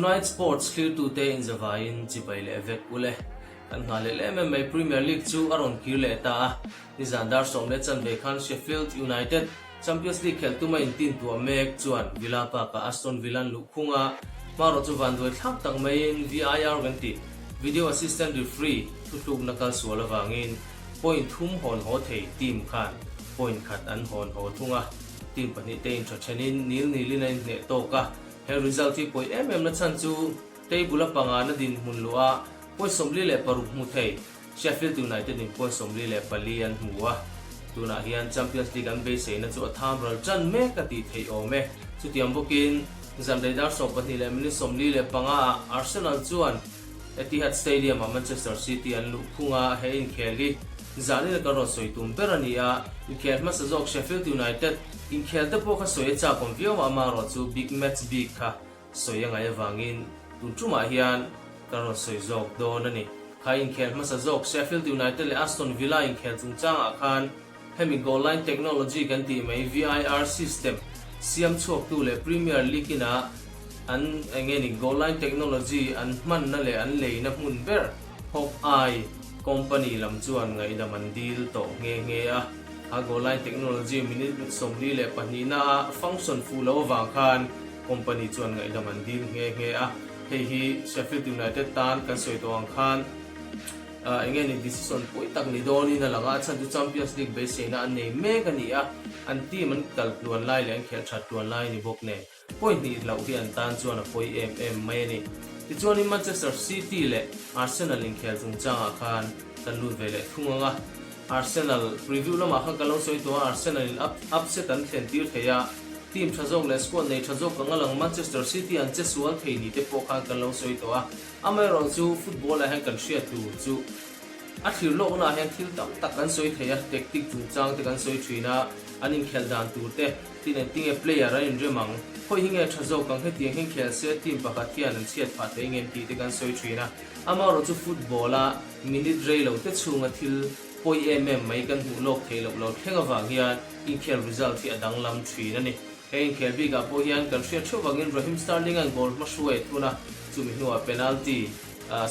Tonight Sports thlirtute inzavaiin chibai leh vek ule. Kan nghah leh em em mai Premier League chu a rawn kir leh ta a, nizan dar 10:15 khan Sheffield United Champions League khelh tuma intin tuah mek chuan Villa Park-ah Aston Villa an luh khung a, hmarawh chu vanduai thlak tak maiin VAR kan tih Video Assistant Referee thutlukna kal sual avangin point thum hawn haw thei team khan point khat an hawn haw thung a, team pahnihte intha thenin nil nilin a inhneh tawk a, he result hi pawi em em na chhan chu table a pangana dinhmun luh a point 46 hmu thei. Sheffield United in point 44 an hmu a, tunah hian Champions League an beiseina chu a tham ral tan mek a tih theih awm e. Chutiang bawkin zanrei dar 12 minute 45 ah Arsenal chuan Etihad Stadium ah Manchester City an luh phung a, he inkhel hi zanin a kan rawn sawi tum ber a ni a, inkhel hmasa zawk Sheffield United inkhel te pawh kha sawi a chak awm viau a, amaherawh chu big match bik kha sawi a ngaih avangin tun tumah hian kan rawn sawi zawk dawn a ni. Kha inkhel hmasa zawk Sheffield United leh Aston Villa inkhel chungchangah khan hemi goal line technology kan tih mai VAR system siam chhuaktu leh Premier League ina an eng nge ni goal line technology an hmanna leh an leina hmun ber Hawkeye company lam chuan ngaihdam an dil tawh nghe nghe a. Kha goal line technology minute 42 na a function fuh loh avang khan Company chuan ngaihdam an dil nghe nghe a, hei hi Sheffield United tan kan sawi tawh ang khan eng nge ni decision pawi tak ni dawnin a lang a, a chhan chu Champions League beiseina an nei mek a ni a, an team an kal tluan lai leh an khelh that tluan lai a ni bawk nen pawi hnih hlauh hi an tan chuan a pawi em em mai a ni. Tichuanin Manchester City leh Arsenal inkhel chungchangah khan kan lut ve leh thung ang a, Arsenal preview lamah khan kan lo sawi tawh a, Arsenal in upset an thlen tir thei a, team tha zawk leh squad nei tha zawk ang a lang Manchester City an che sual thei ni te pawh khan kan lo sawi tawh a. Amaherawh chu football ah hian kan hriat tur chu a thlir lawkna ah hian thil tam tak kan sawi thei a, tactic chungchang te kan sawi thin a, an inkhelh dan tur te, tin engtinge player an inrem ang, khawi hi nge tha zawk ang hetiang hian khel se team pakhat hian an chhiat phah thei ngem tih te kan sawi thin a. Amaherawh chu football a minute rei lo te chhunga thil pawi em em mai kan hmuh lawk theih loh lo thleng avang hian inkhel result hi a danglam thin a ni. He inkhel bikah pawh hian kan hriat theuh vangin Raheem Sterling an goal hma hruai a thun a, chumi hnuah penalty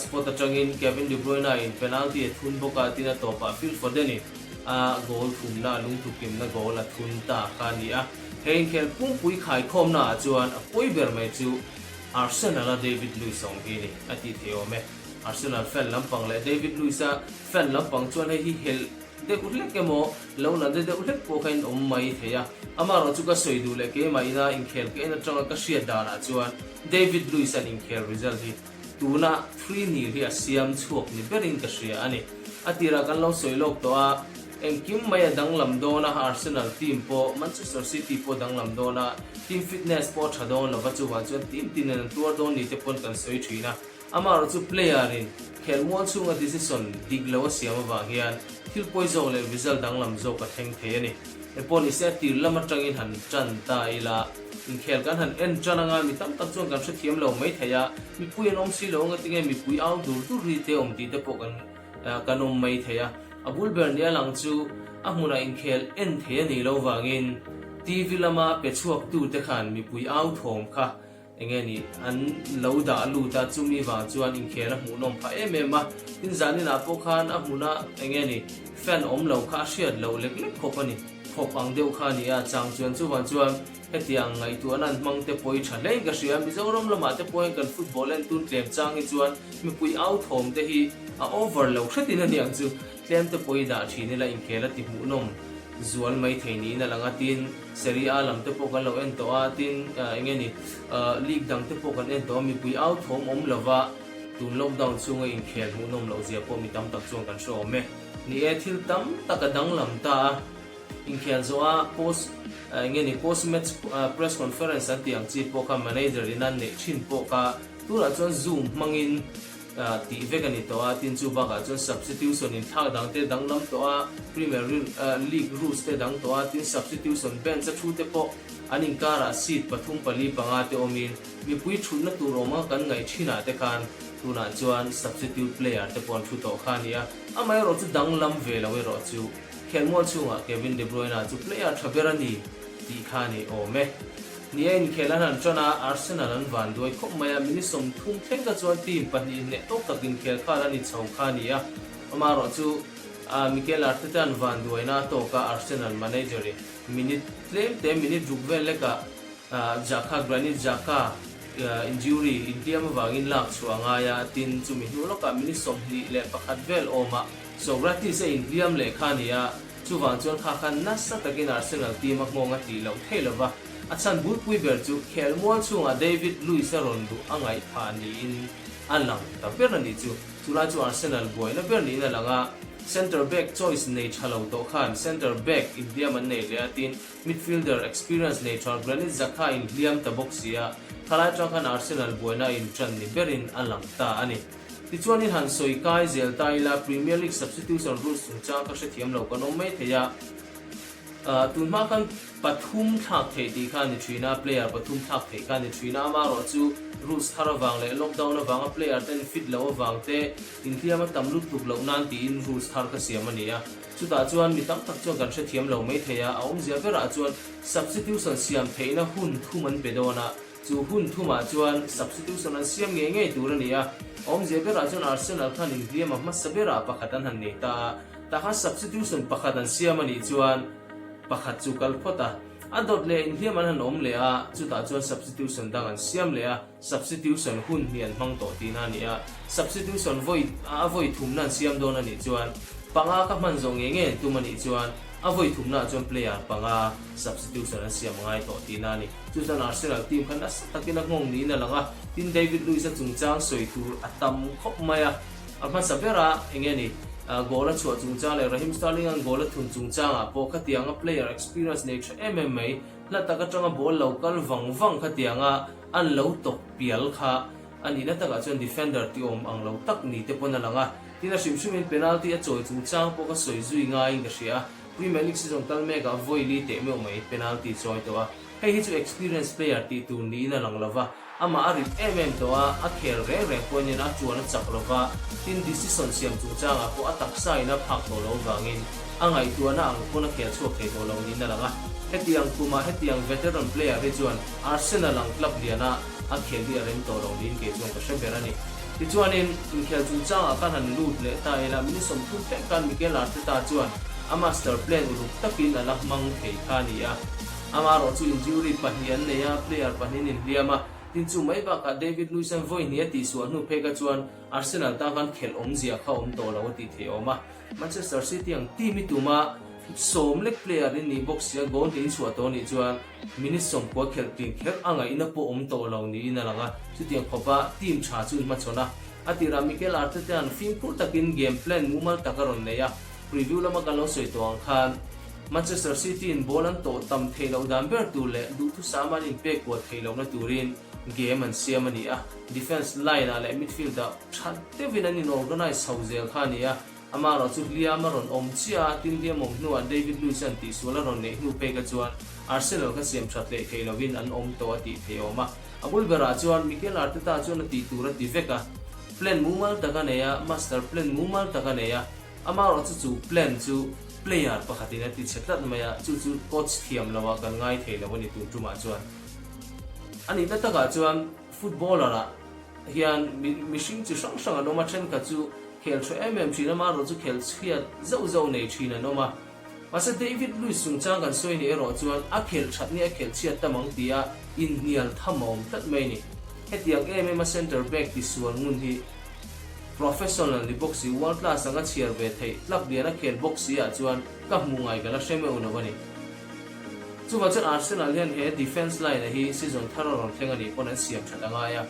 spot atangin Kevin De Bruyne in penalty a thun bawk a, tin a tawpah Phil Foden in a goal thumna a lungthukimna goal a thun ta kha a ni a. He inkhel pumpui khaikhawmna ah chuan a pawi ber mai chu Arsenal a David Luiz awm hi a ni a tih theih awm e. Arsenal fan lampang leh David Luiz-a fan lampang chuan hei hi helh deuh hlek emaw lo la de deuh hlek pawh kha in awm mai thei a. Amaherawh chu ka sawi duh leh keimah ina inkhel ka en atanga ka hriat danah chuan David Luiz-a'n inkhel result hi tuna 3-nil hi a siam chhuak ni berin ka hria a ni. A tirah kan lo sawi lawk tawh a, engkim mai a danglam dawn a, Arsenal team pawh Manchester City pawh danglam dawn a, team fitness pawh a tha dawn lova chuvang chuan team tinin an tuar dawn ni te pawn kan sawi thin a. Amaherawh chu player in khelmual chhunga decision dik lo a siam avang hian thil pawi zawk leh result danglam zawk a thleng thei a ni. Engpawh ni se a tir lam atangin han tan ta ila, inkhel kan han en tan anga mi tam tak chuan kan hrethiam lo mai thei a, mipui an awm si lo anga tinge mipui au dur dur ri te awm tih te pawh kan kan awm mai thei a. A bul ber nia lang chu a hmunah inkhel en thei a nih loh vangin TV lama pe chhuak tu te khan mipui au thawm kha Enge ni, an lo dah lut a, chumi vang chuan inkhel a hmuhnawm phah em em a, tin zaninah pawh khan a hmuna enge ni, fan awm lo kha a hriat loh lek lek khawp a ni, khawp ang deuh kha a ni a, chang chuan chuvang chuan hetiang ngaihtuahna an hmang te pawh hi tha hlein ka hria, Mizoram lamah te pawh hian kan football en tun tlem chang hi chuan mipui au thawm te hi a over lo hretin a niang chu, tlem te pawh hi dah thin ila inkhel a ti hmuhnawm zual mai thei niin a lang a, tin Serie A lam te pawh kan lo en tawh a, tin eng nge ni league dang te pawh kan en tawh a, mipui au thawm awm lova tun lockdown chhunga inkhel hmuhnawm loh zia pawh mi tam tak chuan kan hre awm e. Ni e, thil tam tak a danglam ta a, inkhel zawh a post eng nge ni post match press conference an tih ang chi pawh kha manager in a neih thin pawh kha tunah chuan zoom hmangin tih vek a ni tawh a, tin chu bakah chuan substitution in thlak dang te danglam tawh a, Premier League rules te dang tawh a, tin substitution bench a thu te pawh an inkarah seat pathum pali panga te awmin mipui thutna tur awm a kan ngaih thinah te khan tunah chuan substitute player te pawh an thu tawh kha a ni a, amaherawh chu danglam ve lo erawh chu khelmual chhungah Kevin De Bruyne chu player tha ber a ni tih kha a ni awm e. Ni a inkhel an han ṭan a, Arsenal an vanduai khawp mai a, minute 30 thleng kha chuan team pahnih hneh tawk tak inkhel khan an inchho kha a ni a. Amaherawhchu, Mikel Arteta-a'n vanduaina a tawk a, Arsenal manager-in minute tlem te, minute ruk vel lekah Xhaka, Granit Xhaka, injury, inhliam avangin lak chhuah a ngai a, tin, chumi hnu lawkah minute 21 vel awmah Sokratis a inhliam leh kha a ni a. Chuvang chuan kha khan nasa takin Arsenal team a nghawng a tih loh theih lova, a chhan bulpui ber chu khelmual chhungah David Luiz a rawn luh a ngaih phah niin a lang ta ber a nih chu. Chulai chu Arsenal buaina ber niin a lang a, centre back choice nei tha lo tawh khan centre back inhliam an nei leh a, tin midfielder experience nei tha Granit Xhaka inhliam ta bawk si a, thalai tang khan Arsenal buaina a intan ni berin a lang ta a ni. Tichuan in han sawi kai zel ta ila Premier League substitution rules chungchang ka hrethiam lo kan awm mai thei a. Tunhma khan pathum thlak theih tih kha a ni thin a, player pathum thlak theih kha a ni thin a, amaherawh chu rules thar avang leh lockdown avanga player ten fit loh avang te inhliam a tam lutuk loh nan tiin rules thar ka siam a ni a. Chutah chuan mi tam tak chuan kan hrethiam lo mai thei a, a awmzia berah chuan substitution siam theihna hun thum an pe dawn a, Chu hun thumah chuan substitution an siam ngei ngei tur a ni a, awmzia berah chuan Arsenal khan inhliam a hmasa berah pakhat an han nei ta a, tah khan substitution pakhat an siam a nih chuan pakhat chu kal phawt a, a dawt leh inhliam an han awm leh a, chutah chuan substitution dang an siam leh a, substitution hun hnih an hmang tawh tihna a ni a, substitution vawi a vawi thumna an siam dawn a nih chuan panga ka hman zawh ngei ngei an tum a nih chuan a vawi thumnaah chuan player panga substitution an siam a ngai tawh tihna a ni. Chu chuan Arsenal team kha nasa takin a nghawng niin a lang a, tin David Luiz-a chungchang sawi tur a tam khawp mai a. A hmasa bera eng nge ni, goal a chhuah chungchang leh Raheem Sterling-a'n goal a thun chungchangah pawh khatianga player experience nei tha em em mai, hla tak atanga ball lo kal vang vang khatianga an lo tawk pial kha a nihna takah chuan defender ti awm ang lo tak ni te pawn a lang a. Tin a hrim hrimin penalty a chawi chungchang pawh ka sawi zui ngaiin ka hria a, Premier League season kal mekah vawi li teh meuh mai penalty chawi tawh a. Hei hi chu experience player tih tur niin a lang lova, amah a rit em em tawh a, a khel reng reng pawhin in a tuan a chak lova, tin decision siam chungchangah pawh a taksa in a phak tawh lo vangin a ngaihtuahna ang pawn a khel chhuak thei tawh lo niin a lang a. Hetiang kumah hetiang veteran player hi chuan Arsenal ang club liana a khel hi a rem tawh lo niin kei chuan ka hre ber a ni. Tichuanin inkhel chungchangah khan han lut leh ta ila, minute 30 thleng khan Mikel Arteta chuan a master plan uluk takin a la hmang thei kha a ni a. Amaherawh chu injury pahnih an nei a, player pahnih an inhliam a, tin chu mai bakah David Luiz-a'n vawi hnih a tihsuah hnu phei kha chuan Arsenal tan khan khelh awmzia kha awm tawh lo a tih theih awm a. Manchester City ang team i tuma sawm lek player in nih bawk sia goal hnih in chhuah tawh nih chuan minute 90 khelh tlin kher a ngaihna pawh awm tawh lo niin a lang a, chutiang khawpa team tha chu in hmachhawn a. A tirah Mikel Arteta-a'n fimkhur takin game plan mumal tak a rawn nei a, Preview lama kan lo sawi tawh ang khan Manchester City in ball an tawh tam theih loh dan ber tur leh duhthusam an inpek kual theih lohna turin game an siam a ni a. Defence line ah leh midfield ah tha deuhin an in organise chho zel kha a ni a. Amaherawh chu hliam a rawn awm chiah a, tin hliam awm hnuah David Luiz an tihsual a rawn neih hnu phei kha chuan Arsenal kha siam that leh theih lohin an awm tawh a tih theih awm a. A bul berah chuan Mikel Arteta chuan a tih tur a ti vek a. Plan mumal tak a nei a, master plan mumal tak a nei a. Amaherawh chu chu plan chu player pakhatin a ti chhe tlat mai a, chu chu coach thiam loah kan ngai thei lo a ni tun tumah chuan. A nihna takah chuan footballer ah hian mihring chi hrang hrang an awm a, thenkhat chu khel tha em em thin, amaherawh chu khel chhiat zauh zauh nei thin an awm a. Mahse David Luiz chungchang kan sawi nih erawh chuan a khelh that nge a khelh chhiat tam ang tia inhnial tham a awm tlat mai a ni. Hetiang em em a centre back tisual ngun hi Professional ni bawk si, world class anga chhiar ve theih club lian a khel bawk si ah chuan ka hmuh ngai ka la hre meuh lo a ni. Chuvang chuan Arsenal hian he defence line a hi season thar a rawn thleng a nih pawn an siam that a ngai a.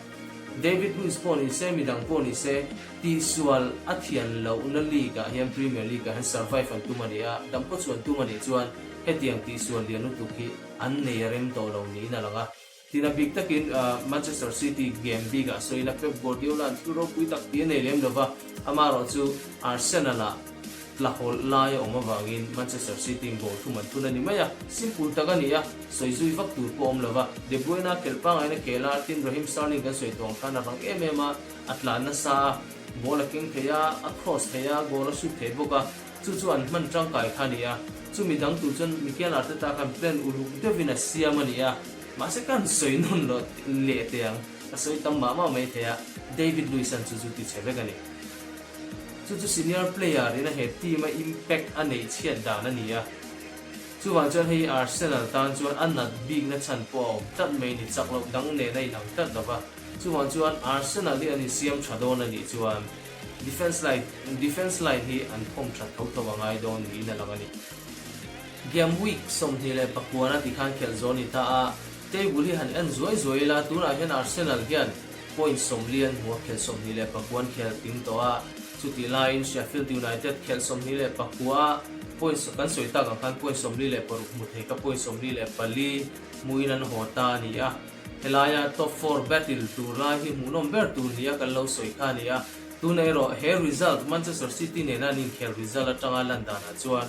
David Luiz pawh ni se, midang pawh ni se, tihsual a thian lohna league ah hian Premier League ah hian survive an tum a ni a, dam pawh chu an tum a nih chuan hetiang tihsual lian lutuk hi an nei a rem tawh lo niin a lang a. Tin a bik takin Manchester City game bikah sawi ila Pep Guardiola-a'n thil ropui tak tih a nei lem lova, amaherawh chu Arsenal-ah tla hawlh lai a awm avangin Manchester City-in goal thum an thun a ni mai a, simple tak a ni a, sawi zui vak tur pawh a awm lova. De Bruyne-a khelh pangaina khel a, tin Raheem Sterling kan sawi tawh ang khan a rang em em a, a tlan nasa a, ball a keng thei a, a cross thei a, goal a shoot thei bawk a, chu chu an hman tangkai kha a ni a. Chumi dang tur chuan Mikel Arteta khan plan uluk deuhin a siam a ni a. Mahse ka han sawi nawn loh leh teh ang, ka sawi tam mah mah mai thei a, David Luiz-a'n chu chu ti chhe vek a ni. Chu chu senior player ina he team a impact a neih chhiat dan a ni a. Chuvang chuan hei Arsenal tan chuan a nat bikna chhan pawh a awm tlat mai ni, chak loh dang nen a inang tlat lo va. Chuvang chuan Arsenal hi an insiam tha dawn a nih chuan defence line defence line hi an thawm that tho tho a ngai dawn niin a lang a ni. Game week 29 a tikhan khelh zawh a ni ta a, table hi han en zuai zuai ila tunah hian Arsenal hian point 40 an hmu a, khelh 29 an khel tling tawh a, chutih laiin Sheffield United khelh 29 a point kan sawi tak ang khan point 46 hmu thei ka point 44 hmuin an haw ta a ni a. Helaia top four battle tur lai hi hmuhnawm ber tur nia kan lo sawi kha a ni a, tunah erawh he result Manchester City nena an inkhel result atanga lan danah chuan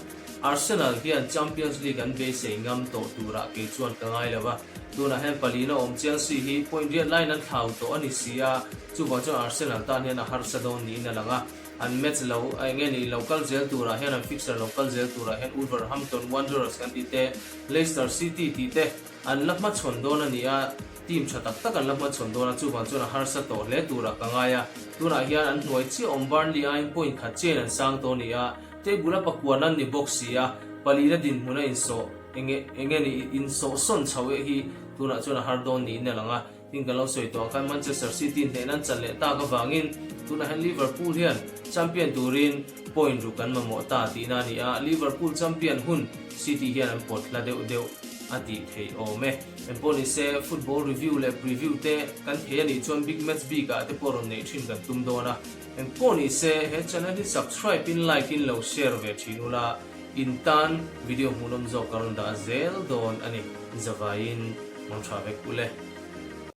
Arsenal hian Champions League an beisei ngam tawh turah kei chuan ka ngai lo va, tunah hian palina awm Chelsea hi point riat laiin an thlau tawh a ni si a, chuvang chuan Arsenal tan hian a harsa dawn niin a lang a, an match lo eng nge ni lo kal zel turah hian an fixture lo kal zel turah hian Wolverhampton Wanderers kan tih te, Leicester City tih te, An la hmachhawn dawn a ni a, team tha tak tak an la hmachhawn dawn a, chuvang chuan a harsa tawh hle turah ka ngai a. Tunah hian an hnuai chiah awm Burnley aiin point khat chiahin an sang tawh a ni a, table a pakuan an ni bawk si a, palina dinhmun a insawh enge enge ni insawh sawn chho eh hi tunah chuan a har dawn niin a lang a. Tin kan lo sawi tawh ang khan Manchester City hnehna an chan leh tak avangin tunah hian Liverpool hian champion turin point ruk an mamawh ta tihna a ni a, Liverpool champion hun City hian an pawt hla deuh deuh a tih theih awm e. Engpawh ni se football review leh preview te kan thei a nih chuan big match bikah te pawh rawn neih thin kan tum dawn a. Engpawh ni se he channel hi subscribe in like in lo share ve thin ula in tan video hmuhnawm zawk ka rawn dah zel dawn a ni. Zavaiin mangtha vek ule.